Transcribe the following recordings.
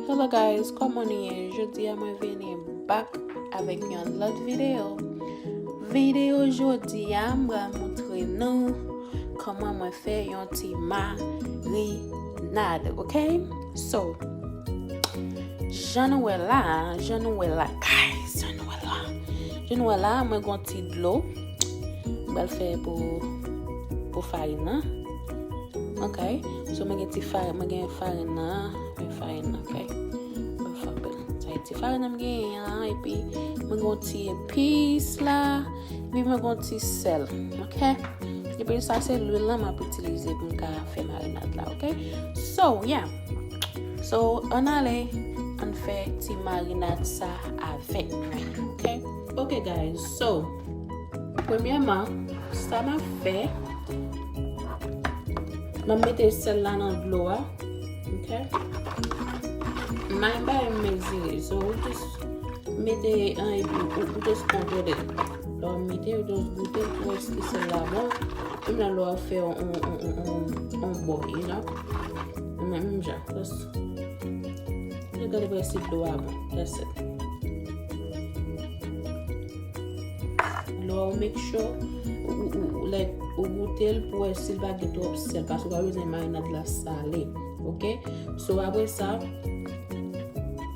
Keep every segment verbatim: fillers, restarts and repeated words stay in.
Hello guys, kòman nou ye? Jodi a mwen vini back avèk yon lòt videyo. Videyo jodi a m pral montre nou kòman mwen fè yon ti marinad, ok? So, jan nou wè la, jan nou wè la, guys, jan nou wè la. Jan nou wè la, mwen gon ti dlo. Mwen pral fè pou, pou farin nan. Ok. So, mwen gen ti farin, mwen gen farin nan, mwen farin nan, ok. Mwen fè bèl. Sa e ti farin nan m genyen an, epi mwen gon ti epis la, epi mwen gon ti sèl, ok. Epi sa se lwil lan m ap itilize pou m ka fè marinad la, ok. So, yeah. So, ann ale, ann fè ti marinad sa avèk mwen, ok. Ok, guys, so, premyèman, sa m ap fè, m ap mete sèl la nan dlo a, ok. M pa bay mezire, so, ou just mete an epi ou, ou just kontrole. Lè w mete, ou just goute pou wè si sèl la bon. Menm lè w fè yon, yon, yon, yon, yon bò, you know. Menm jan, just, just gade pou wè si dlo a bon. That's it. Lè w make sure, ou, ou, ou, like, ou goute l pou wè si l pa gen twòp sèl, paske w pa bezwen marinad la sale, ok? So, apre sa,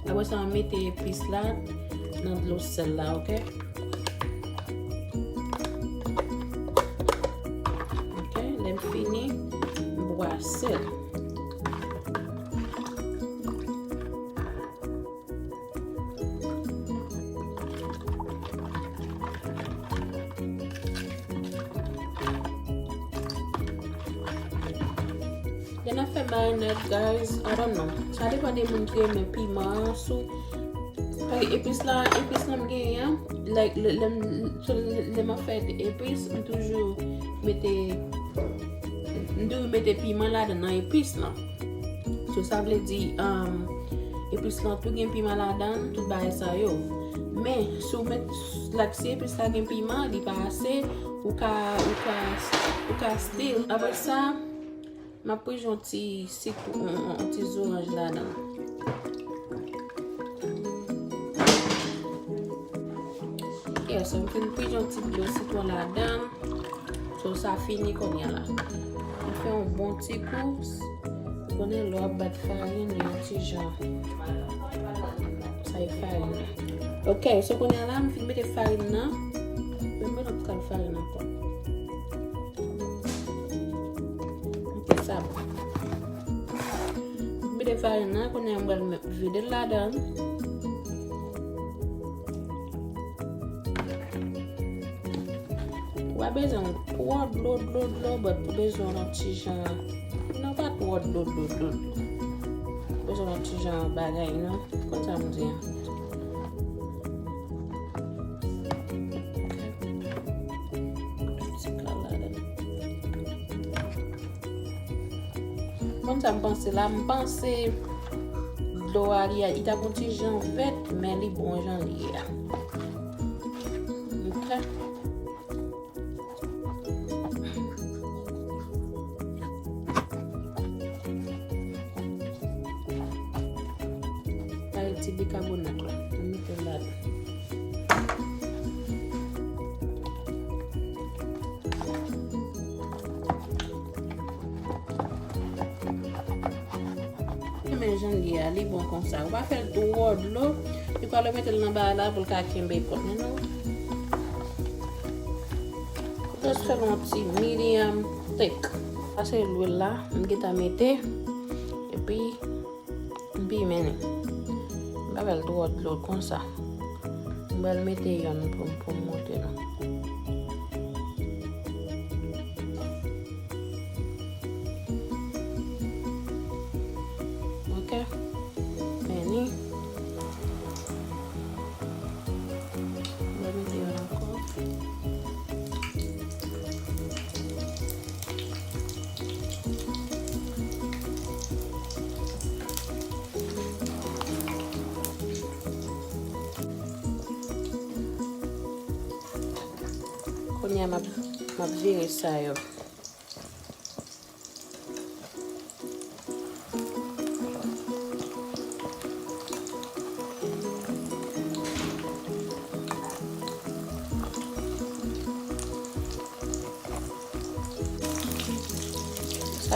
apre sa, mwen mete epis la nan dlo sèl la, ok? Ok, lè m fini, m bwase l. Lè n ap fè marinad, guys, I don't know. Sa depann de moun ki renmen piman an sou. Paske epis la, epis la m genyen an, like, lè, lè, lè, lè m ap fè epis, m toujou mete, m toujou mete piman ladan nan epis lan. So, sa vle di, um, epis lan tou gen piman ladan l, tout bagay sa yo. Men, si w met, like, si epis la gen piman, li pa ase, ou ka, ou ka, ou ka still. Apre sa, m ap pran yon ti sitwon, yon, yon ti zoranj ladan. Yes, m fin pran yon ti dlo sitwon ladan. So, sa fini kounye a la. M fè yon bon ti kou. Ou konnen lè w ap bat farin, li yon ti jan. Sa e farin nan. Ok, so kounye a la, m fin mete farin nan. M mete yon ti kal farin ankò. Ok, sa bon. M mete farin nan, kounye a m pral vide l ladan. Ou pa bezwen twò dlo, dlo, dlo, but ou bezwen yon ti jan, non, pa twò dlo, dlo, dlo, dlo. Ou bezwen yon ti jan bagay, non? Konn sa m di an. Ti kal ladan. Konn sa m panse la, m panse dlo a li, li t ap yon ti jan vèt, men li bon jan li ye a. Ok. Bay ti bikabonat la, m mete l ladan. Men jan l ye a, li bon konsa. Ou pa fè l twò dlo, li pral mete l nan bagay la pou l ka kenbe kò l, you know. Ou just fè l yon ti medium thick. Sa se lwil la, m gentan mete. Epi, m pimen li. M pa fè l twò dlo konsa. M pral mete yonn pou, pou m montre nou. Ok. Men li. Mwen mete yo ankò. Kounye a m ap, m ap vire sa yo.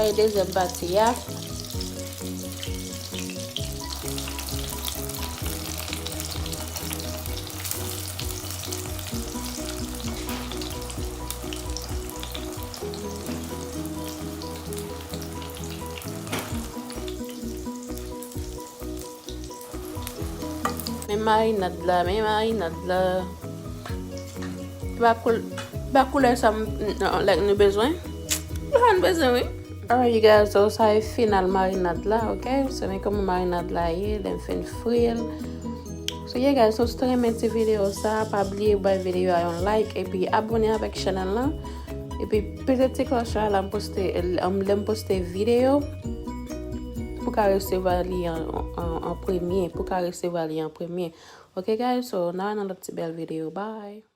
Sa e dezyèm pati a. Men marinad la, men marinad la. Pa koul-, pa koulè sa m, m, like nou bezwen. Sa nou bezwen, wi. Alright, you guys, so sa e final marinad la, ok? So, men kòman marinad la ye, lè m fin fri l. So, yeah, guys, so, si w te renmen ti videyo sa, pa bliye bay videyo a yon like, epi abòne avèk chanèl lan. Epi peze ti klòch la, la m poste, lè m poste videyo, pou ka resevwa li an, an, an premye, pou ka resevwa li an premye. Ok, guys, so, n a wè nan lòt ti bèl videyo. Bye!